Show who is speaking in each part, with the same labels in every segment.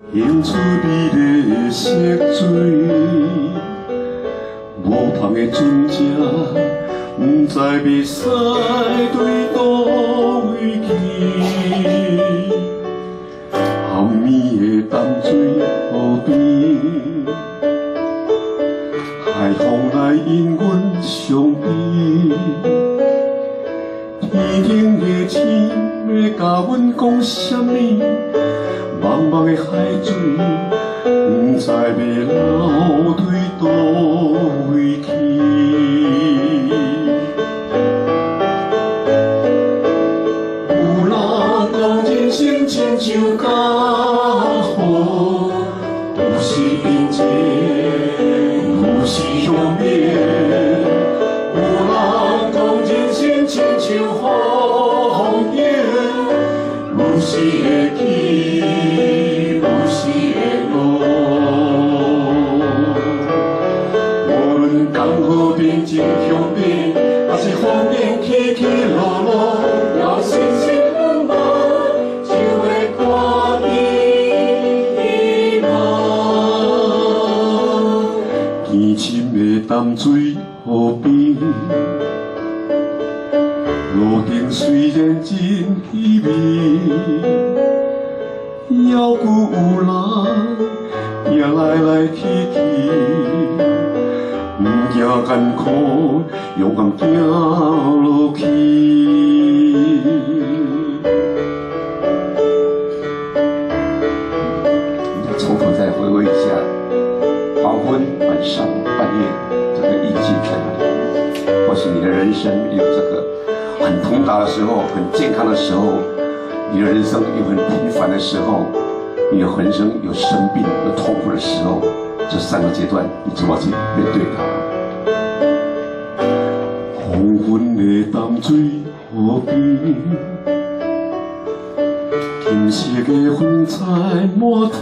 Speaker 1: 映出美麗的色水，無芳的船隻，毋知欲駛對佗位去。鹹暝的淡水河邊，海風來引阮傷悲。天頂的星欲共阮講啥物？茫茫的海水，毋知欲流對佗位去。有人講人生親像江河，有時平靜，有時凶猛。有人講人生親像風景，有時會起，有時會落。無論江河平靜凶猛，抑是風景起起落落，有信心向望，就會看見希望。天深的淡水河邊，路燈雖然真稀微，猶閣有人行來來去去，毋驚艱苦，勇敢行落去。
Speaker 2: 你再從頭再回味一下，黃昏、晚上、半夜，這個意境在哪裡？或許你的人生有這個很通達的時候，很健康的時候，你的人生有很平凡的時候，你的人生有生病、有痛苦的時候，這三個階段，你怎麼去面對它？
Speaker 1: 黃昏的淡水河邊，金色的雲彩滿天，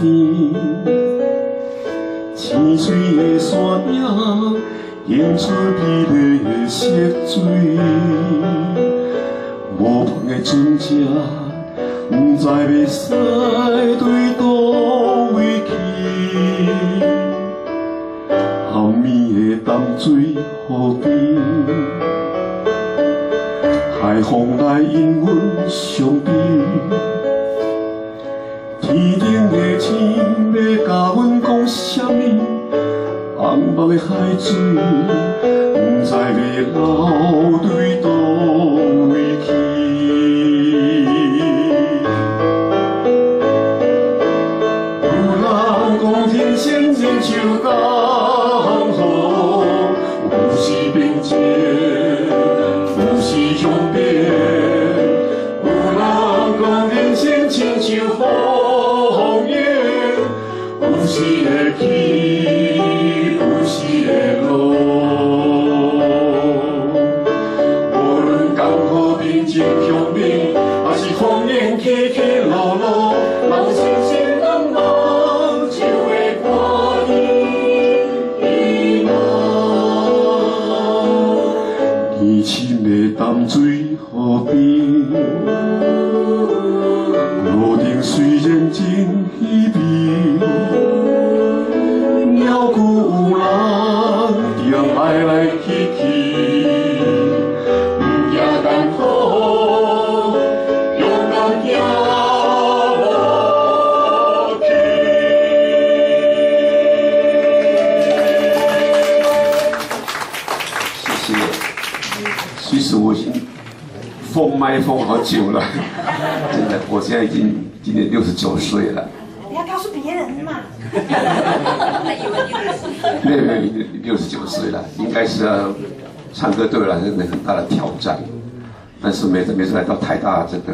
Speaker 1: 青水的山影映出美麗的色水，無芳的船隻，毋知欲駛對佗位去。鹹暝的淡水河邊，海風來引阮傷悲。天頂的星欲共阮講啥物？茫茫的海水，毋知欲流對佗位去。有人講人生親像江河，有時平靜，有時凶猛。有人講人生親像風景，有時會起，有時會落。無論江河平靜凶猛，抑是風湧起起落落，人心心向望，就會看見希望。天深的淡水河邊，路燈雖然真稀微，猶閣有人佇來來去去，毋驚艱苦，勇敢行落去。
Speaker 2: 謝謝。其實我已經封麥封好久了，真的，我現在已經今年69歲了。
Speaker 3: 你要告訴別人嘛。
Speaker 2: 沒有沒有，69歲了，應該是要唱歌對我來說是很大的挑戰，但是每次每次來到台大這個。